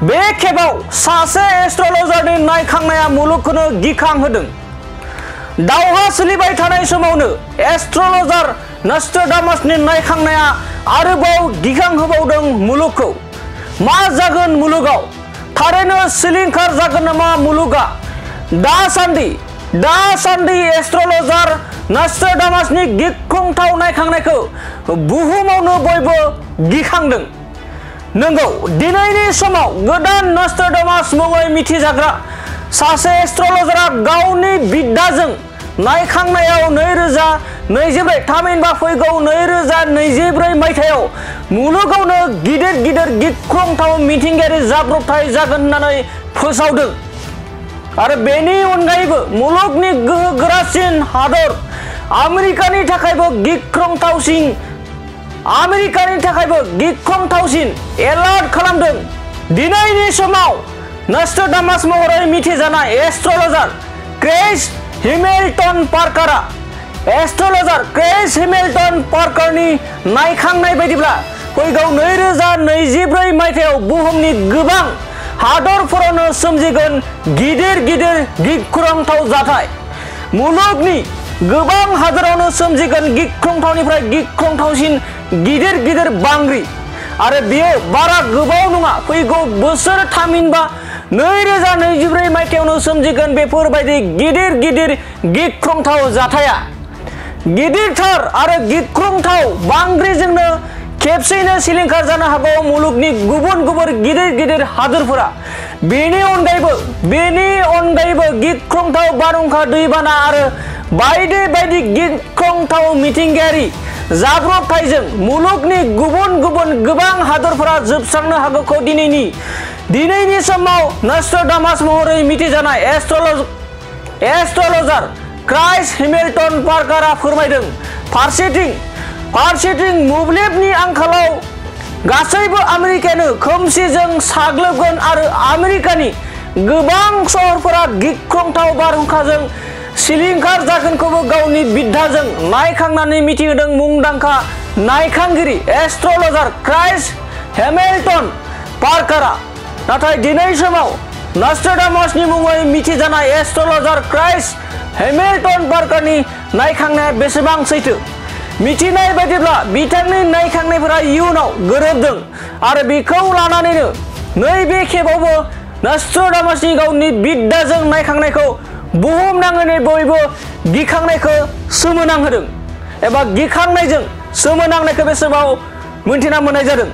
बे खेबाव सासे एस्ट्रलजारनि नायखांनाया मुलुगखौनो गिखांहोदों। दावहा सोलिबाय थानाय समावनो एस्ट्रलजार नस्ट्राडामासनि नायखांनाया आरोबाव गिखांहोबावदों मुलुगखौ। मा जागोन मुलुगाव? थारैनो सिलिंखार जागोन नामा मुलुगा? दासान्दि एस्ट्रलजार नस्ट्राडामासनि गिख्रंथाव नायखांनायखौ बुहुमावनो बयबो गिखांदों। नंगौ, दिनैनि समाव गोदान नस्ट्राडामास मुङै मिथिजाग्रा सासे एस्ट्रलजारा गावनि बिद्दाजों नायखांनायाव 2024 थामहिनबा फैगौ 2024 मायथाइयाव मुलुगावनो गिदिर गिख्रंथाव मिथिंगायारि जाब्रबथाय जागोन होननानै फोसावदों। आरो बेनि अनगायैबो मुलुगनि गोहोगोरासिन हादर आमेरिकानि थाखायबो गिख्रंथावसिन एलार्ट खालामदों। दिनैनि समाव नस्ट्राडामास महरै मिथिजानाय एस्ट्रलजार क्रेइग हेमिल्टन पार्कारनि नायखांनाय बायदिब्ला फैगौ 2024 मायथाइयाव बुहुमनि गोबां हादरफोरावनो सोमजिगोन गिदिर गिख्रंथाव जाथाय। मुलुगनि गोबां हादरावनो सोमजिगोन गिख्रंथावनिफ्राय गिख्रंथावसिन गिदिर बांग्रि। आरो बेयो बारा गोबाव नङा, फैगौ बोसोर थामहिनबा 2024 मायथाइयावनो सोमजिगोन बेफोरबायदि गिदिर गिख्रंथाव जाथाया। गिदिरथार आरो गिख्रंथाव बांग्रिजोंनो खेबसेयैनो सिलिंखार जानो हागौ मुलुगनि गुबुन गिदिर हादोरफोरा। बेनि अनगायैबो गिख्रंथाव बारहुंखा, दैबाना आरो बायदि गिख्रंथाव मिथिंगायारि जाब्रबथायजों मुलुगनि गुबुन गोबां हादरफोरा जोबस्रांनो हागौखौ दिनैनि समाव नस्ट्राडामास महरै मिथिजानाय एस्ट्रलजार क्रेइग हेमिल्टन पार्कारा फोरमायदों। फारसेथिं मोब्लिबनि आंखालाव गासैबो आमेरिकायानो खोमसिजों साग्लोबगोन आरो आमेरिकानि गोबां सहरफोरा गिख्रंथाव बारहुंखाजों सिलिंखार जागोनखौबो गावनि बिद्दाजों नायखांनानै मिथिहोदों मुंदांखा नायखांगिरि एस्ट्रलजार क्रेइग हेमिल्टन पार्कारा। नाथाय दिनै समाव नस्ट्राडामासनि मुङै मिथिजानाय एस्ट्रलजार क्रेइग हेमिल्टन पार्कारनि नायखांनाया बेसेबां सैथो? मिथिनाय बायदिब्ला बिथांनि नायखांनायफोरा इयुनाव गोरोबदों आरो बेखौ लानानैनो नैबे खेबावबो नस्ट्राडामासनि गावनि बिद्दाजों नायखांनायखौ बुहुमनाङैनो बयबो गिखांनायखौ सोमोनांहोदों एबा गिखांनायजों सोमोनांनायखौ बेसेबाव मोनथिना मोननाय जादों।